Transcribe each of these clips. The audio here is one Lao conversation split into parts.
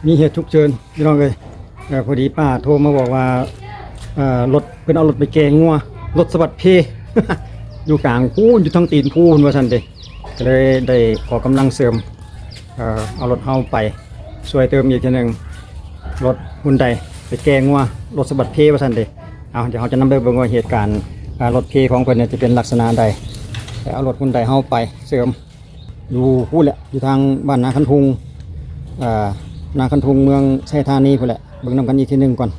ມີເຫດສຸກເສີນພີ່ນ້ອງເອີຍ. ເອີ ພໍດີປ້າໂທມາບອກວ່າ ເອີ ລົດ ເພິ່ນເອົາລົດໄປແກ່ງົວ ລົດສະບັດເພ ຢູ່ກາງພູນ ຢູ່ທາງຕີນພູພຸ້ນວ່າຊັ້ນເດ. ກໍເລີຍໄດ້ຂໍກຳລັງເສີມ ເອີ ເອົາລົດເຮົາໄປຊ່ວຍເຕີມອີກເທື່ອໜຶ່ງ ລົດຮຸນໄດໄປແກ່ງົວ ລົດສະບັດເພວ່າຊັ້ນເດ. ເອົາ ດຽວເຮົາຈະນຳໄປເບິ່ງວ່າເຫດການ ເອີ ລົດເພຂອງເພິ່ນນີ້ຈະເປັນລັກສະນະໃດ. ແຕ່ເອົາລົດຮຸນໄດເຮົາໄປເສີມ ຢູ່ພຸ້ນແຫຼະ ຢູ່ທາງບ້ານນາຄັນທຸງ ເອີ ນາຄັນທຸງ ເມືອງໄຊທານີພຸ້ນແຫຼະ. ເບິ່ງນຳກັນອີກເທື່ອໜຶ່ງກ່ອນ.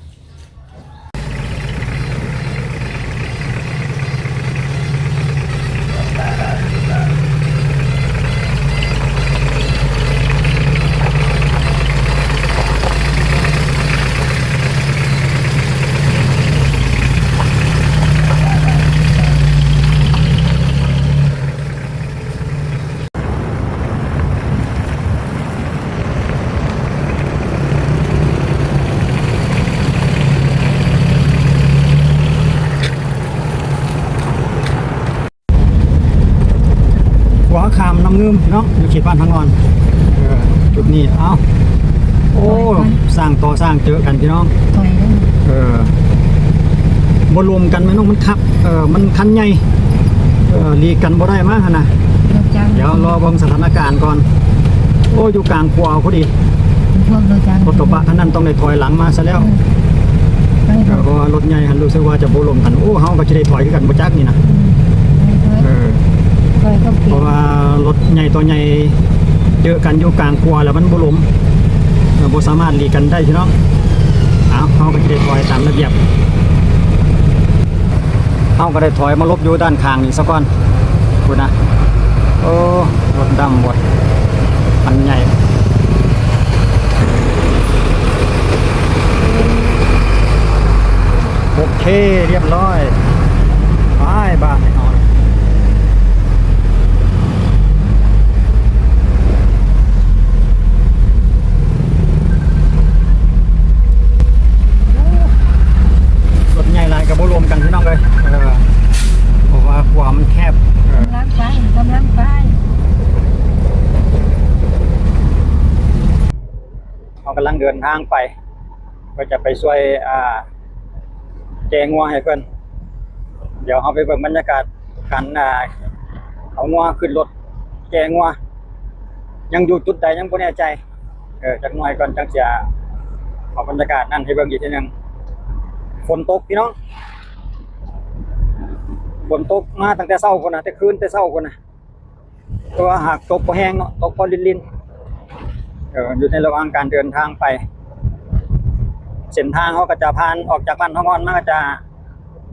ຂົວຂ້າມນ້ຳງື່ມເນາະ ຢູ່ເຂດບ້ານທາງອ່ອນ. ເອີ ຈຸດນີ້ ເອົ້າ ໂອ້ ຊ້າງຕໍ່ຊ້າງເຈີກັນພີ່ນ້ອງ. ເອີ ບໍ່ລົມກັນແມ່ນ ມັນຄັບ ເອີ ມັນຄັນໃຫຍ່ ເອີ ຫຼີກກັນບໍ່ໄດ້ມາຫັ້ນນະ. ດຽວລໍເບິ່ງສະຖານະການກ່ອນ. ໂອ້ ຢູ່ກາງຂົວພໍດີ ພວກໂດຍສານ ລົດກະບະຄັນນັ້ນຕ້ອງໄດ້ຖອຍຫຼັງມາຊະແລ້ວ. ເອີ ເອີ ເພາະວ່າລົດໃຫຍ່ຫັ້ນຮູ້ສຶກວ່າຈະບໍ່ລົມກັນ. ໂອ້ ເຮົາກໍຈະໄດ້ຖອຍຄືກັນບໍ່ຈັກນີ້ນະ. ເອີ ເອີ ເພາະວ່າລົດໃຫຍ່ຕໍ່ໃຫຍ່ເຈີກັນຢູ່ກາງຂົວແລ້ວມັນບໍ່ລົມ ເອີ ບໍ່ສາມາດຫຼີກກັນໄດ້ພີ່ນ້ອງ. ເອົາ ເຮົາກໍຈະໄດ້ຖອຍຕາມລະບຽບ. ເຮົາກໍໄດ້ຖອຍມາຫຼົບຢູ່ດ້ານຂ້າງນີ້ສາກ່ອນ ພຸ້ນນະ. ໂອ້ ລົດດຳເບິດ ຄັນໃຫຍ່. ໂອເຄ ລຽບຮ້ອຍ ບາຍບາຍ. ລົດໃຫຍ່ຫຼາຍກໍບໍ່ລົມກັນພີ່ນ້ອງເອີຍ. ເອີ ເພາະວ່າຂົວມັນແຄບ. ເອີ ກຳລັງໄປ ກຳລັງໄປ. ເຮົາກຳລັງເດີນທາງໄປ ເພື່ອຈະໄປຊ່ວຍ ອ່າ ແກ່ງົວໃຫ້ເພິ່ນ. ດຽວເຮົາໄປເບິ່ງບັນຍາກາດການ ອ່າ ເອົາງົວຂຶ້ນລົດແກ່ງົວ ຍັງຢູ່ຈຸດໃດຍັງບໍ່ແນ່ໃຈ. ເອີ ຈັກໜ້ອຍກ່ອນ ຈັ່ງຊິເອົາບັນຍາກາດນັ້ນໃຫ້ເບິ່ງອີກເທື່ອໜຶ່ງ. ຝົນຕົກພີ່ນ້ອງ ຝົນຕົກມາຕັ້ງແຕ່ເຊົ້າພຸ້ນນະ ແຕ່ຄືນແຕ່ເຊົ້າພຸ້ນນະ. ແຕ່ວ່າຫາກຕົກບໍ່ແຮງເນາະ ຕົກພໍລິນໆ. ເອີ ຢູ່ໃນລະຫວ່າງການເດີນທາງໄປ ເສັ້ນທາງເຮົາກໍຈະຜ່ານອອກຈາກບ້ານທາງອ່ອນມາ ກໍຈະ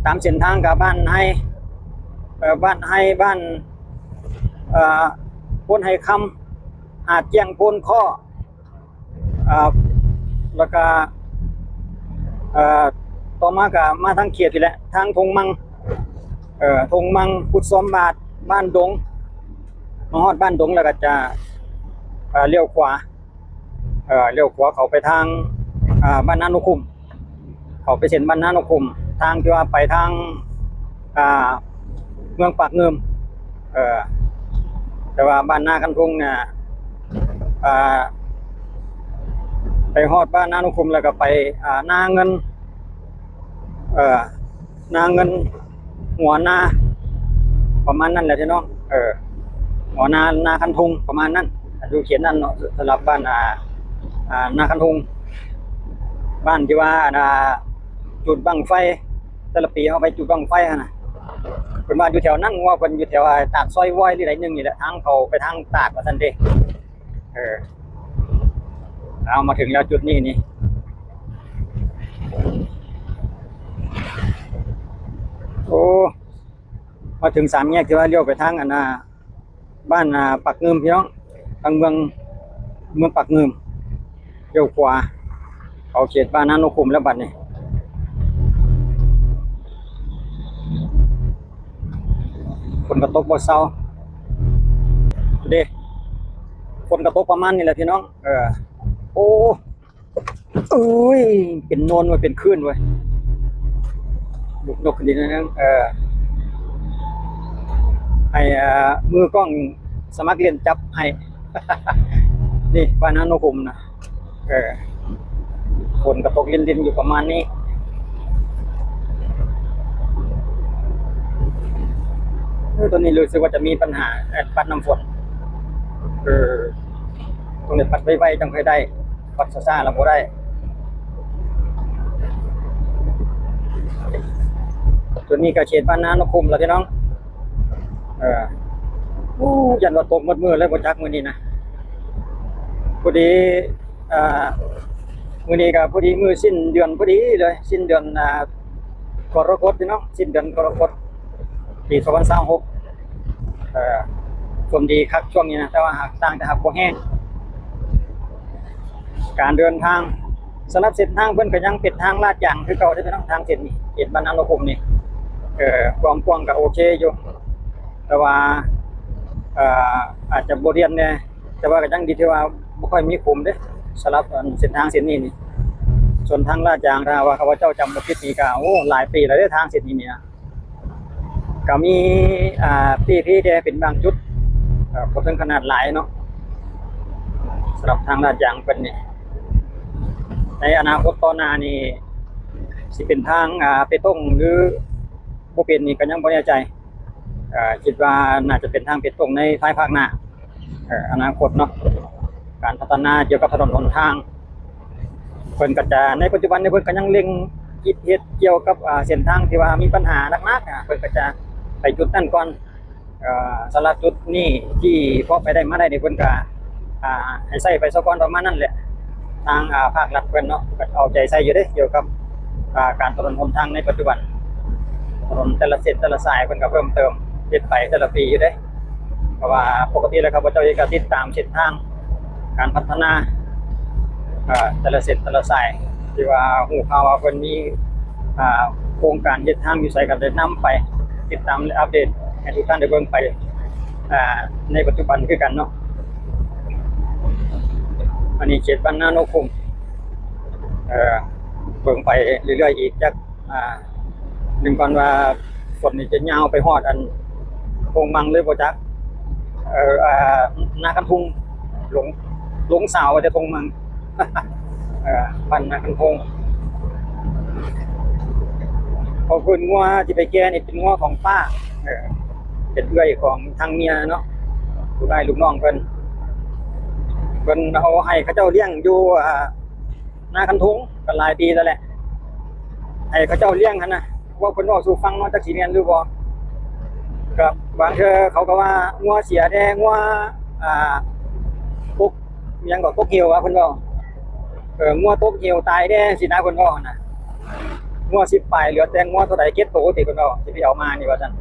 ຕາມເສັ້ນທາງກັບບ້ານໄຮ ເອີ ບ້ານໄຮ ບ້ານ ເອີ ໂພນໄຮຄຳ ຫາດກ້ຽງ ໂພນຄໍ້ ອ່າ ແລ້ວກະ ເອີ ຕໍ່ມາກະມາທາງເຂດນີ້ແຫຼະ ທາງທົ່ງມັ່ງ ເອີ ທົ່ງມັ່ງ ພຸດຊອມບາດ ບ້ານດົງ. ມາຮອດບ້ານດົງແລ້ວກະຈະ ເອີ ລ້ຽວຂວາ ເອີ ລ້ຽວຂວາເຂົ້າໄປທາງ ອ່າ ບ້ານນານຸຄຸມ. ເຂົ້າໄປເສັ້ນບ້ານນານຸຄຸມ ທາງທີ່ວ່າໄປທາງ ອ່າ ເມືອງປາກງື່ມ. ເອີ ແຕ່ວ່າບ້ານນາຄັນທຸງນີ້ ອ່າ ໄປຮອດບ້ານນານຸຄຸມແລ້ວກໍໄປ ອ່າ ນາເງິນ ເອີ ນາເງິນ ຫົວນາ ປະມານນັ້ນແຫຼະພີ່ນ້ອງ. ເອີ ຫົວນາ ນາຄັນທຸງ ປະມານນັ້ນ ຢູ່ເຂດນັ້ນເນາະ ສຳລັບບ້ານ ອ່າ ອ່າ ນາຄັນທຸງ ບ້ານທີ່ວ່າ ອ່າ ຈູດບັ້ງໄຟ ແຕ່ລະປີເຮົາໄປຈູດບັ້ງໄຟຫັ້ນນະ. ເພິ່ນວ່າຢູ່ແຖວນັ້ນ ວ່າເພິ່ນຢູ່ແຖວ ອ່າ ຕາດຊອຍວອຍ ຫຼືໃດໜຶ່ງນີ້ແຫຼະ ທາງເຂົ້າໄປທາງຕາດວ່າຊັ້ນເດ. ເອີ ເອົາ ມາເຖິງແລ້ວຈຸດນີ້ນີ້ ໂອ້ ມາເຖິງສາມແຍກທີ່ວ່າລ້ຽວໄປທາງອັນນ່າ ບ້ານ ອ່າ ປາກງື່ມພີ່ນ້ອງ ທາງເມືອງ ເມືອງປາກງື່ມ ລ້ຽວຂວາ ເຂົ້າເຂດບ້ານນານຸຄຸມແລ້ວບັດນີ້. ຝົນກໍຕົກບໍ່ເຊົາເດ້ ຝົນກໍຕົກປະມານນີ້ແຫຼະພີ່ນ້ອງ. ເອີ ໂອ້ ເອີຍ ເປັນນວນເວີຍ ເປັນຄື້ນເວີຍ ຍົກ ຍົກຂຶ້ນອີກໜ້ອຍໜຶ່ງ. ເອີ ໃຫ້ ເອີ ມືກ້ອງສະໝັກຫຼິ້ນຈັບໃຫ້ ນີ້ ບ້ານນານຸຄຸມນະ. ເອີ ຝົນກໍຕົກລິນໆຢູ່ປະມານນີ້. ເອີ ຕອນນີ້ຮູ້ສຶກວ່າຈະມີບັນຫາ ເອີ ປັດນ້ຳຝົນ. ເອີ ຕ້ອງໄດ້ປັດໄວໆ ຈັ່ງຄ່ອຍໄດ້, ປັດຊ້າໆ ແລ້ວບໍ່ໄດ້. ຕົວນີ້ກໍເຂດບ້ານນານົກຂຸມລະພີ່ນ້ອງ. ເອີ ໂອ້ ຢ້ານວ່າຕົກໝົດມື້ເລີຍ ບໍ່ຈັກມື້ນີ້ນະ. ພໍດີ ອ່າ ມື້ນີ້ກໍພໍດີມື້ສິ້ນເດືອນພໍດີເລີຍ, ສິ້ນເດືອນ ອ່າ ກໍລະກົດພີ່ນ້ອງ, ສິ້ນເດືອນກໍລະກົດ ປີສອງພັນຊາວຫົກ. ເອີ ຝົນດີຄັກຊ່ວງນີ້ນະ, ແຕ່ວ່າຫາກຕ່າງແຕ່ຫາກບໍ່ແຮງ. ການເດີນທາງ ສຳລັບເສັ້ນທາງເພິ່ນກໍຍັງເປັນທາງລາດຢາງຄືເກົ່າເດ້ພີ່ນ້ອງ, ທາງເສັ້ນນີ້ ເຂດບ້ານນານົກຂຸມນີ້ ເອີ ຄວາມກວ້າງກໍໂອເຄຢູ່, ແຕ່ວ່າ ເອີ ອາດຈະບໍ່ລຽນແດ່. ແຕ່ວ່າກໍຍັງດີທີ່ວ່າບໍ່ຄ່ອຍມີຂຸມເດ້ ສຳລັບ ອັນ ເສັ້ນທາງເສັ້ນນີ້ນີ້. ສ່ວນທາງລາດຢາງ ຖ້າຫາກວ່າຂ້າພະເຈົ້າຈຳບໍ່ຜິດນີ້ກໍ ໂອ້ ຫຼາຍປີແລ້ວເດ້ ທາງເສັ້ນນີ້ນີ້ນະ. ກໍມີ ອ່າ ປີ້ໆແດ່ເປັນບາງຈຸດ, ເອີ ບໍ່ເຖິງຂະໜາດຫຼາຍເນາະ. ສຳລັບທາງລາດຢາງເພິ່ນນີ້ ໃນອະນາຄົດຕໍ່ໜ້ານີ້ ຊິເປັນທາງ ອ່າ ເປຕົງ ຫຼື ບໍ່ເປັນນີ້ກໍຍັງບໍ່ແນ່ໃຈ. ເອີ ຄິດວ່າໜ້າຈະເປັນທາງເປັນຕົງໃນພາຍພາກໜ້າ ເອີ ອະນາຄົດເນາະ. ການພັດທະນາກ່ຽວກັບຖະໜົນຫົນທາງ ເພິ່ນກໍຈະ ໃນປັດຈຸບັນນີ້ເພິ່ນກໍຍັງເລັ່ງຄິດເຮັດກ່ຽວກັບ ເສັ້ນທາງທີ່ວ່າມີບັນຫາໜັກໆ ເພິ່ນກໍຈະໄປຈຸດນັ້ນກ່ອນ. ສຳລັບຈຸດນີ້ທີ່ພໍໄປໄດ້ມາໄດ້ນີ້ ເພິ່ນກໍ ອ່າ ໃຫ້ໃຊ້ໄປຊະກ່ອນ ປະມານນັ້ນແຫຼະ. ທາງ ອ່າ ພາກລັດເພິ່ນເນາະ ກໍເອົາໃຈໃສ່ຢູ່ເດ້ ກ່ຽວກັບ ອ່າ ການຖະໜົນຫົນທາງໃນປັດຈຸບັນ. ຖະໜົນແຕ່ລະເສັ້ນແຕ່ລະສາຍ ເພິ່ນກໍເພີ່ມເຕີມເຮັດໄປແຕ່ລະປີຢູ່ເດ້. ເພາະວ່າປົກກະຕິແລ້ວ ຂ້າພະເຈົ້າເອງກໍຕິດຕາມເສັ້ນທາງການພັດທະນາ ເອີ ແຕ່ລະເສັ້ນແຕ່ລະສາຍ ທີ່ວ່າຮູ້ຂ່າວວ່າເພິ່ນມີ ອ່າ ໂຄງການເຮັດທາງຢູ່ໃສ ກໍໄດ້ນຳໄປຕິດຕາມ ແລະ ອັບເດດໃຫ້ທຸກທ່ານໄດ້ເບິ່ງໄປ ອ່າ ໃນປັດຈຸບັນຄືກັນເນາະ. ອັນນີ້ເຂດບ້ານນາໂນຄຸມ ເອີ ເບິ່ງໄປເລື້ອຍໆອີກຈັກ ອ່າ ເບິ່ງກ່ອນວ່າຝົນນີ້ຈະຍາວໄປຮອດອັນທົ່ງມັງເລີຍບໍ່ຈັກ. ເອີ ອ່າ ນາຄັນທຸງ ຫຼົງ ຫຼົງສາວວ່າແຕ່ທົ່ງມັງ ເອີ ບ້ານນາຄັນທຸງ. ເພາະເພິ່ນງົວທີ່ໄປແກ່ນີ້ເປັນງົວຂອງປ້າ ເອີ ເປັນເອື້ອຍຂອງທາງເມຍເນາະ ລູກອ້າຍລູກນ້ອງເພິ່ນ ເພິ່ນເອົາໃຫ້ເຂົາເຈົ້າລ້ຽງຢູ່ ອ່າ ນາຄັນທຸງ ກໍຫຼາຍປີແລ້ວແຫຼະ ໃຫ້ເຂົາເຈົ້າລ້ຽງຫັ້ນນະ. ເວົ້າ ເພິ່ນເວົ້າສູ່ຟັງເນາະ ຈັກຊິແມ່ນຫຼືບໍ່. ກໍບາງເທື່ອເຂົາກໍວ່າງົວເສຍແດ່ ງົວ ອ່າ ຕົກ ຫຍັງກໍຕົກເຫວວ່າເພິ່ນເວົ້າ ເອີ ງົວຕົກເຫວຕາຍແດ່ ຊີ້ນະ ເພິ່ນເວົ້າຫັ້ນນະ. ງົວສິບປາຍ ເຫຼືອແຕ່ງົວເທົ່າໃດ ເຈັດໂຕຕິ ເພິ່ນເວົ້າ ຊິໄປເອົາມານີ້ວ່າຊັ້ນ.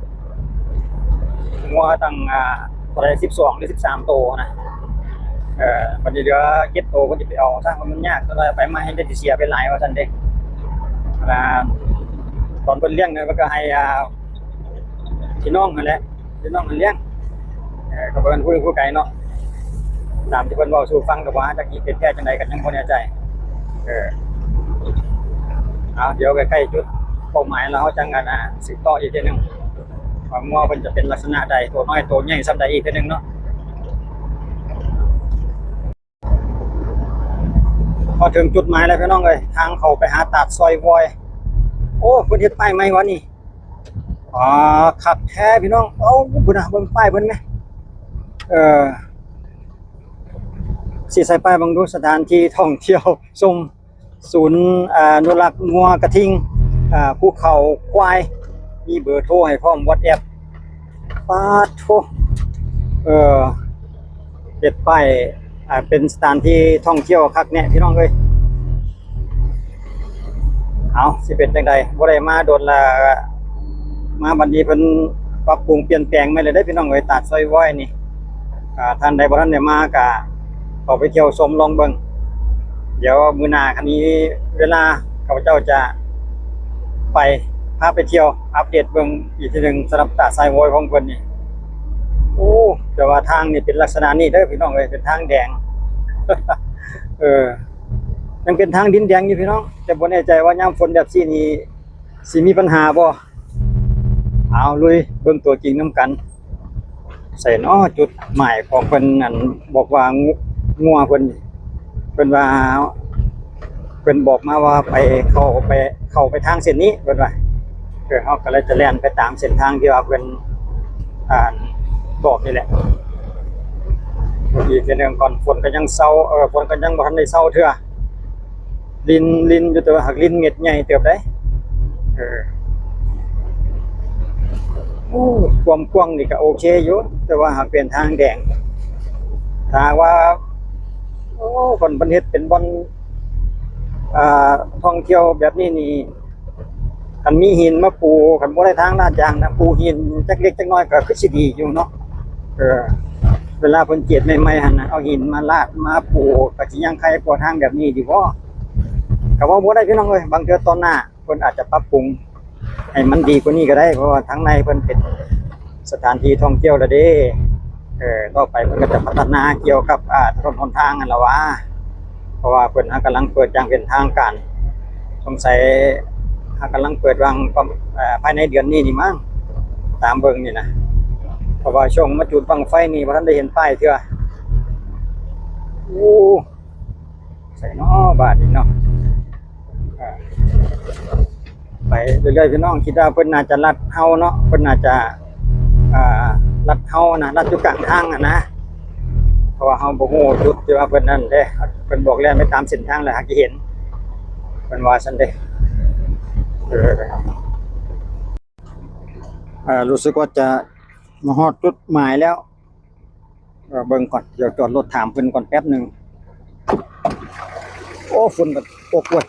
ງົວຕັ້ງ ອ່າ ເທົ່າໃດ ສິບສອງ ຫຼື ສິບສາມໂຕນະ. ເອີ ບັດນີ້ເຫຼືອເຈັດໂຕ ເພິ່ນຊິໄປເອົາຊະ ມັນຍາກ ເທົ່າໃດໄປມາແຮ່ງໄດ້ຊິເສຍໄປຫຼາຍວ່າຊັ້ນເດ້. ອ່າ ຕອນເພິ່ນລ້ຽງນັ້ນ ເພິ່ນກໍໃຫ້ ອ່າ ພີ່ນ້ອງຫັ້ນແຫຼະ ພີ່ນ້ອງຫັ້ນລ້ຽງ. ເອີ ກໍບໍ່ແມ່ນຜູ້ ຜູ້ໄກເນາະ ຕາມທີ່ເພິ່ນເວົ້າສູ່ຟັງ ກໍບໍ່ຮູ້ຈັກເປັນແທ້ຈັ່ງໃດ ກໍຍັງບໍ່ແນ່ໃຈ. ເອີ ເອົາ ດຽວໃກ້ໆຈຸດເປົ້າໝາຍແລ້ວ ເຮົາຈັ່ງ ອັນ ສືບຕໍ່ອີກເທື່ອໜຶ່ງ ວ່າງົວເພິ່ນຈະເປັນລັກສະນະໃດ ໂຕນ້ອຍໂຕໃຫຍ່ສ່ຳໃດອີກເທື່ອໜຶ່ງເນາະ. ມາເຖິງຈຸດໝາຍແລ້ວພີ່ນ້ອງເອີຍ ທາງເຂົ້າໄປຫາຕາດຊອຍວອຍ. ໂອ້ ເພິ່ນເຮັດປ້າຍໃໝ່ວະນີ້. ອາ ຄັກແທ້ພີ່ນ້ອງ. ເອົາ ພຸ້ນນະ ເບິ່ງປ້າຍເພິ່ນແມ. ເອີ ຊິໃສ່ປ້າຍເບິ່ງດູ ສະຖານທີ່ທ່ອງທ່ຽວຊົມ ສູນອະນຸລັກງົວກະທິງ ອາ ພູເຂົາຄວາຍ ມີເບີໂທໃຫ້ພ້ອມ ວັອດແອັບ. ປາດໂທ້ ເອີ ເຮັດປ້າຍ ອາ ເປັນສະຖານທີ່ທ່ອງທ່ຽວຄັກແນ່ພີ່ນ້ອງເອີຍ. ເອົາ ຊິເປັນຈັ່ງໃດ ບໍ່ໄດ້ມາດົນລະ ມາບັດນີ້ເພິ່ນປັບປຸງປ່ຽນແປງໃໝ່ແລ້ວເດ້ພີ່ນ້ອງເອີຍ ຕາດຊອຍວອຍນີ້. ອ່າ ທ່ານໃດບໍ່ທັນໄດ້ມາກະເຂົ້າໄປທ່ຽວຊົມລອງເບິ່ງ. ດຽວມື້ໜ້າຄັນມີເວລາ ຂ້າພະເຈົ້າຈະໄປ ພາໄປທ່ຽວ ອັບເດດເບິ່ງອີກເທື່ອໜຶ່ງ ສຳລັບຕາດຊອຍວອຍຂອງເພິ່ນນີ້. ໂອ້ ແຕ່ວ່າທາງນີ້ເປັນລັກສະນະນີ້ເດີພີ່ນ້ອງເອີຍ ເປັນທາງແດງ ເອີ ຍັງເປັນທາງດິນແດງຢູ່ພີ່ນ້ອງ ແຕ່ບໍ່ແນ່ໃຈວ່າຍາມຝົນແບບຊີ້ນີ້ ຊິມີບັນຫາບໍ່? ເອົາ ລຸຍເບິ່ງຕົວຈິງນຳກັນ. ໃສນໍ ຈຸດໝາຍຂອງເພິ່ນ ອັນ ບອກວ່າ ງົວ ງົວເພິ່ນນີ້ ເພິ່ນວ່າ ເພິ່ນບອກມາວ່າໄປ ເຂົ້າໄປ ເຂົ້າໄປທາງເສັ້ນນີ້ ເພິ່ນວ່າ. ເອີ ເຮົາກໍເລີຍຈະແລ່ນໄປຕາມເສັ້ນທາງທີ່ວ່າເພິ່ນ ອ່າ ບອກນີ້ແຫຼະ. ອີກເທື່ອໜຶ່ງກ່ອນ ຝົນກໍຍັງເຊົາ ເອີ ຝົນກໍຍັງບໍ່ທັນໄດ້ເຊົາເທື່ອ. ລິນ ລິນຢູ່ ແຕ່ວ່າຫາກລິນເມັດໃຫຍ່ເຕີບໃດ໋. ເອີ ໂອ້ ຄວາມກວ້າງນີ້ກໍໂອເຄຢູ່ ແຕ່ວ່າຫາກເປັນທາງແດງ. ຖ້າຫາກວ່າ ໂອ້ ບ່ອນເພິ່ນເຮັດເປັນບ່ອນ ອ່າ ທ່ອງທ່ຽວແບບນີ້ນີ້ ຄັນມີຫີນມາປູ ຄັນບໍ່ໄດ້ທາງລາດຢາງນະ ປູຫີນຈັກເລັກຈັກນ້ອຍກໍຄືຊິດີຢູ່ເນາະ. ເອີ ເວລາເພິ່ນຈຽດໃໝ່ໆຫັ້ນນະ ເອົາຫີນມາລາດມາປູ ກໍຊິຍັງໄຄກວ່າທາງແບບນີ້ຢູ່ບໍ? ກໍເວົ້າບໍ່ໄດ້ພີ່ນ້ອງເອີຍ ບາງເທື່ອຕອນໜ້າເພິ່ນອາດຈະປັບປຸງໃຫ້ມັນດີກວ່ານີ້ກໍໄດ້ ເພາະວ່າທາງໃນເພິ່ນເປັນ ສະຖານທີ່ທ່ອງທ່ຽວລະເດ້. ເອີ ຕໍ່ໄປເພິ່ນກໍຈະພັດທະນາກ່ຽວກັບ ອ່າ ຖະໜົນຫົນທາງຫັ້ນລະຫວາ ເພາະວ່າເພິ່ນຫາກຳລັງເປີດຢ່າງເປັນທາງການ ສົງໄສຫາກຳລັງເປີດຫວ່າງ ເອີ ພາຍໃນເດືອນນີ້ນີ້ມັ້ງ ຕາມເບິ່ງນີ້ນະ ເພາະວ່າຊ່ວງມາຈູດບັ້ງໄຟນີ້ບໍ່ທັນໄດ້ເຫັນປ້າຍເທື່ອ. ໂອ້ ໃສເນາະບາດນີ້ເນາະ. ເອີ ໄປເລື້ອຍໆ ພີ່ນ້ອງ ຄິດວ່າເພິ່ນໜ້າຈະລັດເຮົາເນາະ ເພິ່ນໜ້າຈະ ອ່າ ລັດເຮົານະ ລັດຢູ່ກາງທາງຫັ້ນນະ ເພາະວ່າເຮົາບໍ່ຮູ້ຈຸດທີ່ວ່າເພິ່ນນັ້ນເດ້ ເພິ່ນບອກແລ່ນໄປຕາມເສັ້ນທາງແລ້ວຫາກຈະເຫັນ ເພິ່ນວ່າຊັ້ນເດ້. ເອີ ເອີ ຮູ້ສຶກວ່າຈະມາຮອດຈຸດໝາຍແລ້ວ. ເອີ ເບິ່ງກ່ອນ ດຽວຈອດລົດຖາມເພິ່ນກ່ອນແປັບໜຶ່ງ. ໂອ້ ຝົນກໍຕົກເວີຍ.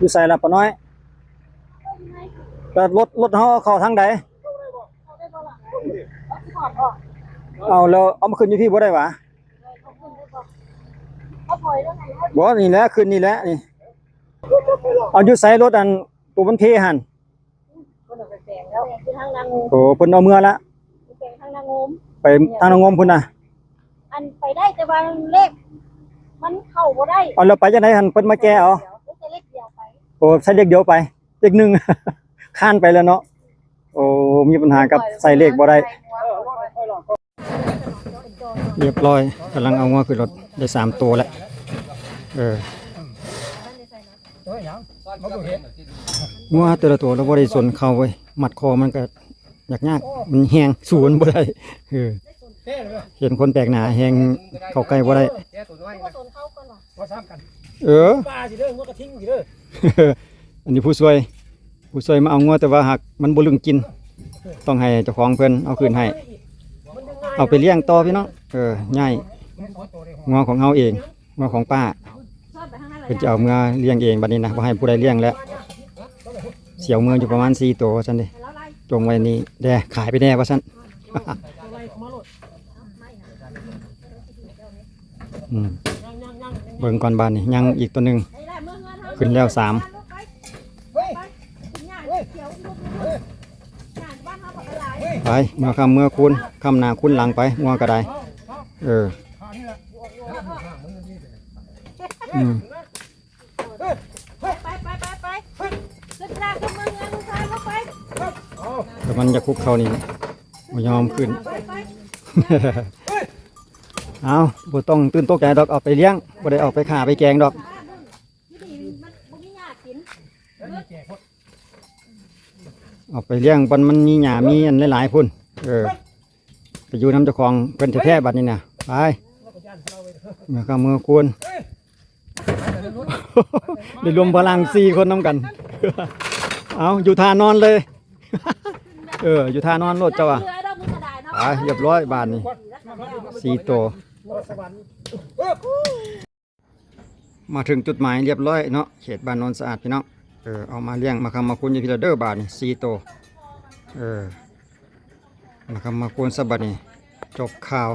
ຢູ່ໃສລະປ້ານ້ອຍ? ແລ້ວລົດ ລົດເຮົາເຂົ້າທາງໃດ? ເອົາ ແລ້ວເອົາມາຂຶ້ນຢູ່ພີ້ບໍ່ໄດ້ຫວາ? ບໍ່ ນີ້ແຫຼະ ຂຶ້ນນີ້ແຫຼະນີ້. ເອົາ ຢູ່ໃສລົດອັນໂຕມັນເພຫັ້ນ? ເພິ່ນເອົາໄປແປງແລ້ວ ຢູ່ທາງນາງໂງມ. ໂອ້ ເພິ່ນເອົາເມືອລະ ໄປແປງທາງນາງໂງມ ໄປທາງນາງໂງມພຸ້ນນະ. ອັນໄປໄດ້ ແຕ່ວ່າເລກມັນເຂົ້າບໍ່ໄດ້. ເອົາ ແລ້ວໄປຈັ່ງໃດຫັ້ນ? ເພິ່ນມາແກ້ເອົາ ເພິ່ນໃສ່ເລກດຽວໄປ. ໂອ້ ໃສ່ເລກດຽວໄປ ເລກໜຶ່ງ ຄານໄປແລ້ວເນາະ. ໂອ້ ມີບັນຫາກັບໃສ່ເລກບໍ່ໄດ້. ຮຽບຮ້ອຍ ກຳລັງເອົາງົວຂຶ້ນລົດ ໄດ້ສາມໂຕແລ້ວ. ເອີ ງົວແຕ່ລະໂຕລະບໍ່ໄດ້ສົນເຂົາເວີຍ ມັດຄໍມັນກະຍາກໆ ມັນແຮງ ສູ້ມັນບໍ່ໄດ້. ເອີ ເຫັນຄົນແປກໜ້າແຮງເຂົ້າໃກ້ບໍ່ໄດ້. ເອີ ອັນນີ້ຜູ້ຊ່ວຍ ຜູ້ຊ່ວຍມາເອົາງົວ ແຕ່ວ່າຫາກມັນບໍ່ລຶ້ງກິນ ຕ້ອງໃຫ້ເຈົ້າຂອງເພິ່ນເອົາຄືນໃຫ້ ເອົາໄປລ້ຽງຕໍ່ພີ່ນ້ອງ. ເອີ ຍ້າຍງົວຂອງເຮົາເອງ ງົວຂອງປ້າ ເພິ່ນຈະເອົາເມືອລ້ຽງເອງບັດນີ້ນະ ບໍ່ໃຫ້ຜູ້ໃດລ້ຽງແລ້ວ. ຊິເອົາເມືອຢູ່ປະມານສີ່ໂຕວ່າຊັ້ນເດ ຈົ່ງໄວ້ນີ້ແດ່ ຂາຍໄປແດ່ວ່າຊັ້ນ. ອືມ ເບິ່ງກ່ອນບາດນີ້ ຍັງອີກໂຕໜຶ່ງ ຂຶ້ນແລ້ວສາມ. ໄປ ເມືອຄ່ຳເມືອຄູນ ຄ້ຳໜ້າຄູນຫຼັງໄປ ງົວກໍໄດ້. ເອີ ອືມ ໄປ ໄປ ໄປ ໄປ ຂຶ້ນໜ້າຂຶ້ນເມືອ ເຮືອນຊາຍ ລົງໄປ. ແຕ່ມັນຢາກຄຸກເຂົ້ານີ້ ບໍ່ຍອມຂຶ້ນ. ໄປ ໄປ ເອົາ ບໍ່ຕ້ອງຕື່ນຕົກໃຈດອກ ເອົາໄປລ້ຽງ ບໍ່ໄດ້ເອົາໄປຂ້າໄປແກງດອກ. ເອົາໄປລ້ຽງບ່ອນມັນມີຫຍ້າມີອັນຫຼາຍໆພຸ້ນ. ເອີ ໄປຢູ່ນຳເຈົ້າຂອງເພິ່ນແທ້ໆ ບັດນີ້ນະ. ໄປ ເມືອຄ່ຳເມືອຄູນ ໄດ້ລວມພະລັງສີ່ຄົນນຳກັນ. ເອົາ ຢູ່ທ່ານອນເລີຍ. ເອີ ຢູ່ທ່ານອນໂລດເຈົ້າວ່າ. ໄປ ຮຽບຮ້ອຍບາດນີ້ ສີ່ໂຕ. ມາເຖິງຈຸດໝາຍຮຽບຮ້ອຍເນາະ ເຂດບ້ານໂນນສະອາດພີ່ນ້ອງ. ເອີ ເອົາມາລ້ຽງ ມາຄ້ຳມາຄູນຢູ່ພີ້ລະເດີບາດນີ້ ສີ່ໂຕ. ເອີ ມາຄ້ຳມາຄູນຊະບັດນີ້ ຈົບຂ່າວ.